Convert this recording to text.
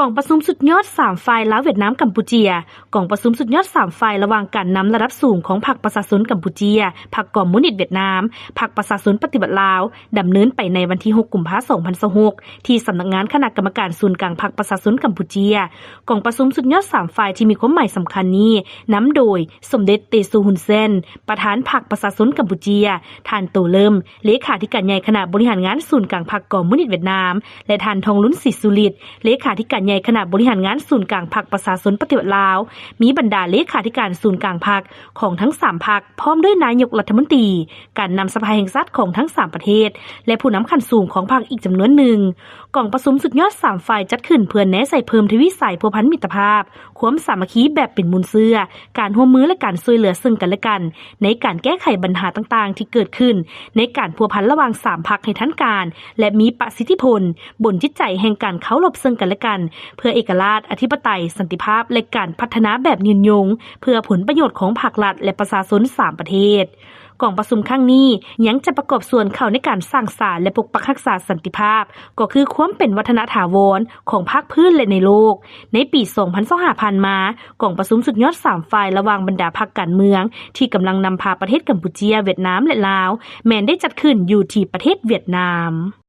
ກອງປະຊຸມສຸດຍອດສາມຝ່າຍ ລາວ-ຫວຽດນາມ-ກຳປູເຈຍ. ກອງປະຊຸມສຸດຍອດສາມຝ່າຍ ລະຫວ່າງການນຳລະດັບສູງຂອງພັກປະຊາຊົນກຳປູເຈຍ, ພັກຄອມມູນິດຫວຽດນາມ, ພັກປະຊາຊົນປະຕິວັດລາວ ດຳເນີນໄປໃນວັນທີຫົກ ກຸມພາ ສອງພັນຊາວຫົກ ທີ່ສຳນັກງານຄະນະກຳມະການສູນກາງພັກປະຊາຊົນກຳປູເຈຍ. ກອງປະຊຸມສຸດຍອດສາມຝ່າຍທີ່ມີຄວາມໝາຍສຳຄັນນີ້ ນຳໂດຍ ສົມເດັດ ເຕໂຊ ຮຸນເຊນ ປະທານພັກປະຊາຊົນກຳປູເຈຍ, ທ່ານ ໂຕ ເລີມ ເລຂາທິການໃຫຍ່ຄະນະບໍລິຫານງານສູນກາງພັກຄອມມູນິດຫວຽດນາມ ແລະ ທ່ານ ທອງລຸນ ສີສຸລິດ ເລຂາທິການໃຫຍ່ຄະນະບໍລິຫານງານສູນກາງພັກປະຊາຊົນປະຕິວັດລາວ, ມີບັນດາເລຂາທິການສູນກາງພັກຂອງທັງສາມພັກ ພ້ອມດ້ວຍນາຍົກລັດຖະມົນຕີ, ການນຳສະພາແຫ່ງຊາດຂອງທັງສາມປະເທດ ແລະ ຜູ້ນຳຂັ້ນສູງຂອງພັກອີກຈຳນວນໜຶ່ງ. ກອງປະຊຸມສຸດຍອດສາມຝ່າຍຈັດຂຶ້ນເພື່ອແນໃສ່ເພີ່ມທະວີສາຍພົວພັນມິດຕະພາບ, ຄວາມສາມັກຄີແບບເປັນມູນເຊື້ອ, ການຮ່ວມມື ແລະ ການຊ່ວຍເຫຼືອເຊິ່ງກັນ ແລະ ກັນ ໃນການແກ້ໄຂບັນຫາຕ່າງໆທີ່ເກີດຂຶ້ນໃນການພົວພັນລະຫວ່າງສາມພັກໃຫ້ທັນການ ແລະ ມີປະສິດທິຜົນ ບົນຈິດໃຈແຫ່ງການເຄົາລົບເຊິ່ງກັນ ແລະ ກັນ ເພື່ອເອກະລາດ, ອະທິປະໄຕ, ສັນຕິພາບ ແລະ ການພັດທະນາແບບຍືນຍົງ ເພື່ອຜົນປະໂຫຍດຂອງພັກລັດ ແລະ ປະຊາຊົນສາມປະເທດ. ກອງປະຊຸມຄັ້ງນີ້ຍັງຈະປະກອບສ່ວນເຂົ້າໃນການສ້າງສານ ແລະ ປົກປັກຮັກສາສັນຕິພາບ, ກໍຄືຄວາມເປັນວັດທະນະຖາວອນຂອງພາກພື້ນ ແລະ ໃນໂລກ. ໃນປີສອງພັນຊາວຫ້າຜ່ານມາ, ກອງປະຊຸມສຸດຍອດສາມຝ່າຍລະຫວ່າງບັນດາພັກການເມືອງ ທີ່ກຳລັງນຳພາປະເທດກຳປູເຈຍ, ຫວຽດນາມ ແລະ ລາວ ແມ່ນໄດ້ຈັດຂຶ້ນຢູ່ທີ່ປະເທດຫວຽດນາມ.